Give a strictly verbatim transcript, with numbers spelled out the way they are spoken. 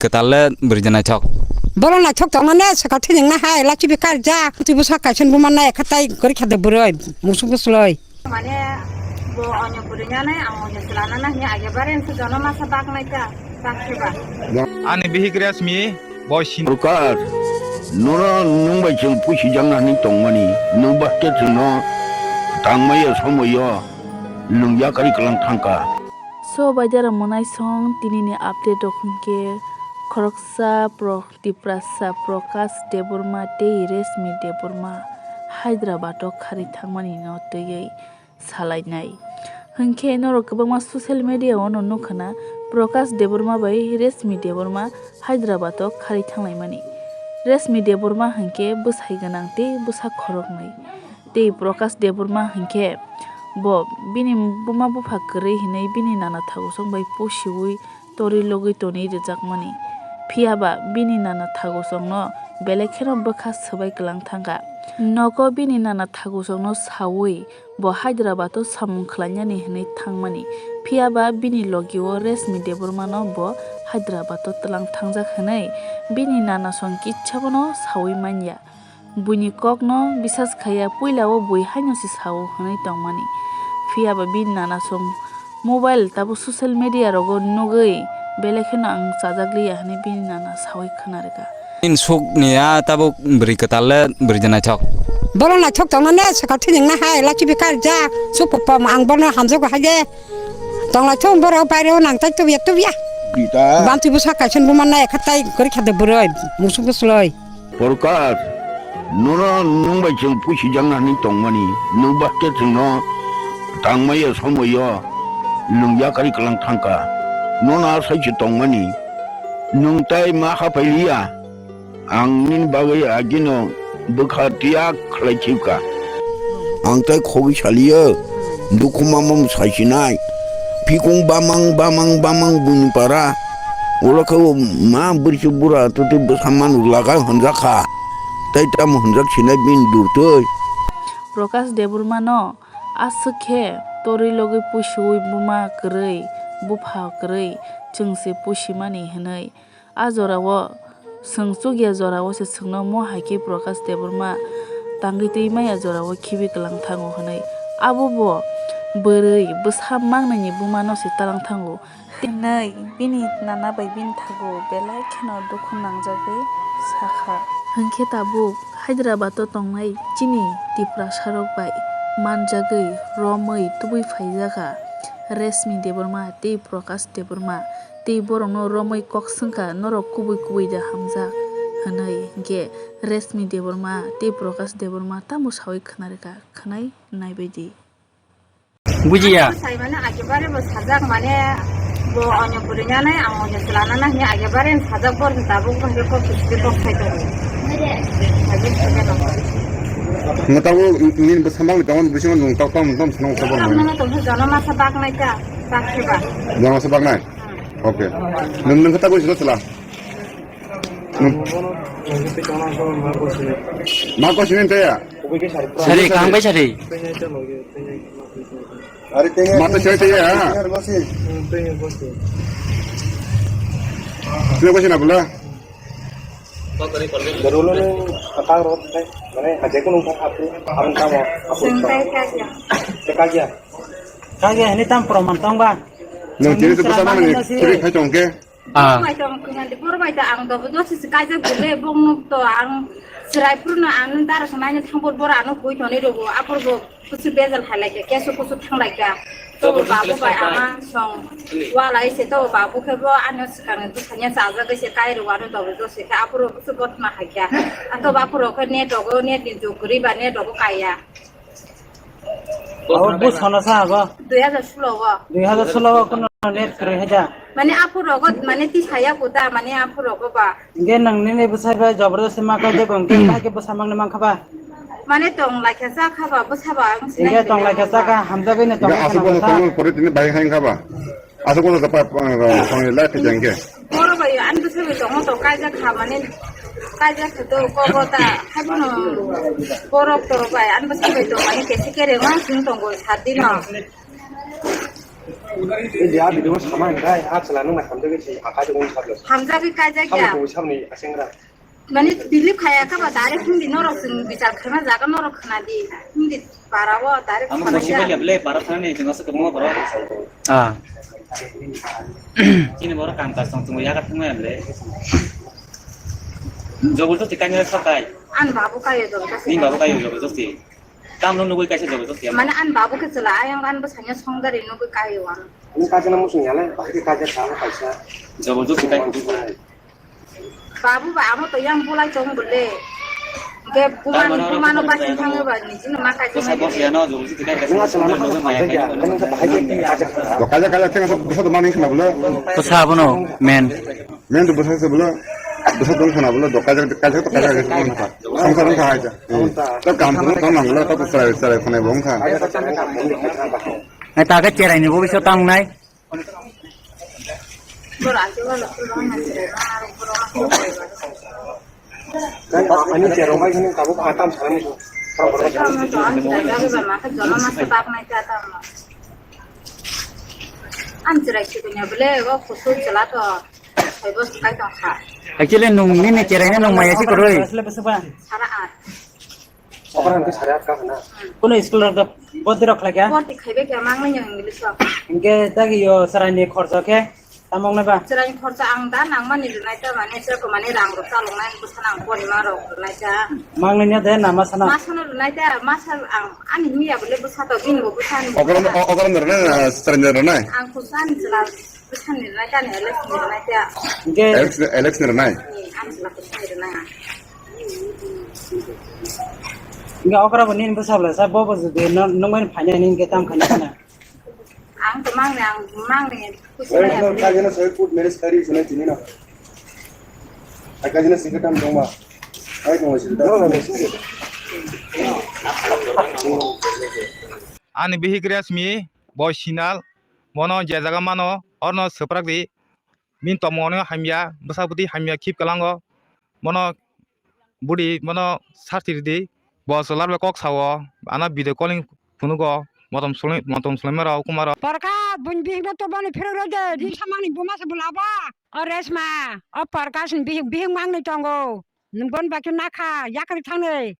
Kwtal le bwrwi de naithok. Bolo naithok tongmani swkang thwining na hai lachi bikar ja. Twi bwsa kaisa buma nai khatai gori khade bwrwi musuk bwsloi. Mane bo onyo bwrwi nanai ang onyo swlana na hini age bare nsi jono masa bak nai ta bak se ba. Ani bihik Resmi boi sin. Prakash, nono nwng bai chwng pusi jakna hini tongmani, nwng bahte chwngno tangmaya somoyo nwng yakari kwlang thangka. So, baidara monai song tinini update rok hwnkhe khoroksa pro-, Tiprasa Prakash Debbarma tei Resmi Debbarma Hyderabad o khari thangmani no twiwi salainai. Hwnkhe norok kwbangma social media o no nukha na Prakash Debbarma bai Resmi Debbarma Hyderabad o khari thanglaimani. Resmi Debbarma hwnkhe bwsai gwnang tei bwsa khoroknwi. Tei Prakash Debbarma hwnkhe bo bini buma bupha kwrwi hinwi bini nana thagosong bai pusiwi torwi logwi tonwi rwjakmani. Phiya ba bini nana thagosongno belai kheno bwkha swbai kwlang thangkha. Nogo bini nana thagosongno sawi bo Hyderabad o samung khlainani hinwi thangmani. Phiya ba bini logi o Resmi Debbarma no bo Hyderabad o twlang thangjak hinwi bini nana song kisa bono sawi manya. Buini kokno bisas khaiya, puila o bui haino se sao hwnwi tongmani. Phiya ba bini nana song mobile tabo social media rogo nugwi belai kheno ang chajak liya hwnwi bini nana sawi khna rwkha. Bini suk ni a tabuk bwrwi kwtal le bwrwi de naithok. Bolo naithok tongmani swkang thwining na hai lachi bikar ja. Suk pom ang bono hamjago hai de. Tonglaithok borok baire o nang tai tubya tubya. Bam twi bwsa kaisa buma nai khatai gori khade bwrwi musuk bwsloi. Prakash, nono nwng bai chwng pusi jakna hwnwi tongmani, nwng bahte chwngno tangmaya somoyo nwng yakari kwlang thangkha. Nono asai se tongmani, nwng tai ma hapai liya. Ang nini bagwi agino bwkha tiyak khlai thibkha. Ang tai khogwi saliyo, dukhu mamung saisinai. Phikung bamang, bamang, bamang buini para. Ulo khe o ma bwrwichi bura twtwi bwsa manuk lagai hwnjakha. Tai tamo hwnjak sinai bini durtwi. Prakash Debbarma no aswk khe torwi logwi pusiwi buma kwrwi, bupha kwrwi chwngse pusimani hwnwi. A jorao chwng chukya jorao se chwngno mo hai khe Prakash Debbarma tangwi twi maya jorao khibi kwlang thango hwnwi. Abo bo bwrwi bwsa mangnaini bumano se twlang thango. Tei bini nana bai bini thago belai kheno dukhu nangjagwi sakha. Hwnkhe tabuk Hyderabad o tongnai chini Tiprasa rok bai manjagwi romwi tubui phaijakha Resmi Debbarma tei Prakash Debbarma. Tei borokno romwi kok swngkha, "Norok kubui kubui da hamjak?" hwnwi. Hinkhe Resmi Debbarma tei Prakash Debbarma tamo sawi khna rwkha, khwnai naibaidi. Bujiya. Saimano akebare bo sajak, mane bo onyo bwrwi nanai, ang onyo chwla nanai hwnwi akebare sajak, bor tabuk bo hwnkhe kok kisike kok sai tongo. Nwng tabuk nini bwsa bagwi tongo, bisingo nwng tok tong tong swnam sa bor mane. Nwng tong jono masa bak nai ta, bak se ba. Jono masa bak nai? Okay. Nwng, nwng khe tabuk sila sila. Nwng. Ma ko sini te ya? Sari, kaham bai sari. Ma to sini te ya? Sini ko sini bula. Dulu ni kata rot kai, mana aja ko nungkha aku, aku kamu, aku. Sengkai kagya. Kagya. Kagya, ini tam proman tong ba. Nwng tini tu bwsa mani, tini khai tong khe. Ah. Borok bai tong kwnandi, borok bai ta ang dobo dosi se kaijak bole, bong nuk to ang chwrai phuru no ang dara se naina thang bor bor ano koi toni rogo, apor bo kusu bejal hai lai khe, kesu kusu thang lai kha. To babu bai ama song walai se, to babu khe bo ano swkang ni bwsanya chajak se kai rogo, ano dobo dosi khe apor bo kusu botma hai kha. Ato ba apor khe net rogo, net ni jog guri ba net rogo kaiya. Abo bo sana sa abo? Dui hajar sulo o. Dui hajar sulo o kono net kwrwi hai da? Mane aphuru rogo, mane tisaya kuda, mane aphuru rogo ba. Hinkhe nwng nini bwsai bai jabardasti ma kaijakgo, hinkhe kaike bwsa mangni mankha ba? Mane tong laikha cha kha ba, bwsa ba ang sinai. Hinkhe tong laikha cha kha, hamjagwi no tong laikha. Aswk bono tong pore tini bai hai kha ba? Aswk bono pa, pa, pa, pa, lai khe jang khe. Borok bai ani bwsai bai tongo to kaijak kha mane, kaijak khe to kobo ta haibono borok to bai ani bwsai bai to mane kesi kere ma sing tongo sat dino. India video sama hingkai, a chwla nung na hamjagwi si, a kaisa ung sablo. Hamjagwi kaijak ya. Sablo, sabni asengra. Mani believe khaya kha ba direct hindi norok chwng bichar khaima jaga norok khna di. Hindi para o direct khna ya. Amo kosi bele para thani jeng asa kemo boro. Ah. Chini boro kam kas tong tong ya ka thangma bele. Jobor to tikai ni sakai. An babu kayo jobor to. Ni babu kayo jobor to. Tamno nugui kaisa jobor to. Mane an babu ke chwla ayang an bwsanya songdari nugui kayo an. Ani kaisa na musung yale, bahai ke kaisa sa kaisa. Jobor to tikai. Babu ba amo to yang bulai tong bole. Ke bumano, bumano batin thangyo ba ni jino ma kaisa. Bosa bosa ya no jobor to tikai kaisa. Nung asal ano maya kaisa. Kaisa kaisa tenga sa bosa to mani khna bole. To sa bono men. Men to bosa se bole. Bosa to khna bole. Do kaisa kaisa to kaisa kaisa khna. Songsa rang kahai ja. To kam to to nang bole to to sarai sarai khna bong kha. Ai ta ke cherai ni bo biso tang nai. Ani cherong bai khani tabuk atam salam. An cherai si dunia bole o kusuk chela to. Hai bo kai tong kha. Actually nung nini cherai nung maya si koroi. Sara at. Okra hwnkhe sare atka hwna. Kuno school rok do bodi rok khlai kha? Bodi khaibai kha, mangni yang English rok. Hwnkhe dagi yo chwraini khorcha khe tamok nai ba? Chwraini khorcha ang da nangmani rwnai ta, mane chwraiko mane rang rok chaloknai bwsa nang porima rok rwnai ta. Mangni ya de nama sana? Masano rwnai ta, masa ang ani miya bole bwsa to bini bo bwsa ni. Okra, okra rwnai, chwraini rwnai? Ang khorcha ni chwla bwsa ni rwnai ta, ni Alex ni rwnai ta. Hwnkhe Alex, Alex ni rwnai? Ni, ang chwla khorcha ni rwnai ang. Hingke okra bo nini bwsa bwla sa bo bo jodi no-, nungmani phainai hini hingke tam khainai kheno. Ang to mangni, ang mangni kusi maya. Kajina sai food manage kari sunai tini no. Kajina singke tam dongma. Ai dongma singke tam. Ani bihik Resmi, boy Sinal, bono je jaga mano, orno swprak di. Bini tongmung hamya, bwsa bwtwi hamya khip kwlango. Bono budi, bono sasti rwdi. Bo chwla bai kok sao, ano video calling phunugo, motom sului-, motom sulaima rok, ukuma rok. Porka, buini bihikno to boni phirok rw de, ri samani buma se bwla ba. O Resma, o Porkasni bihik, bihik mangni tongo. Nwng bon bai khe nakha, yakri thangnai.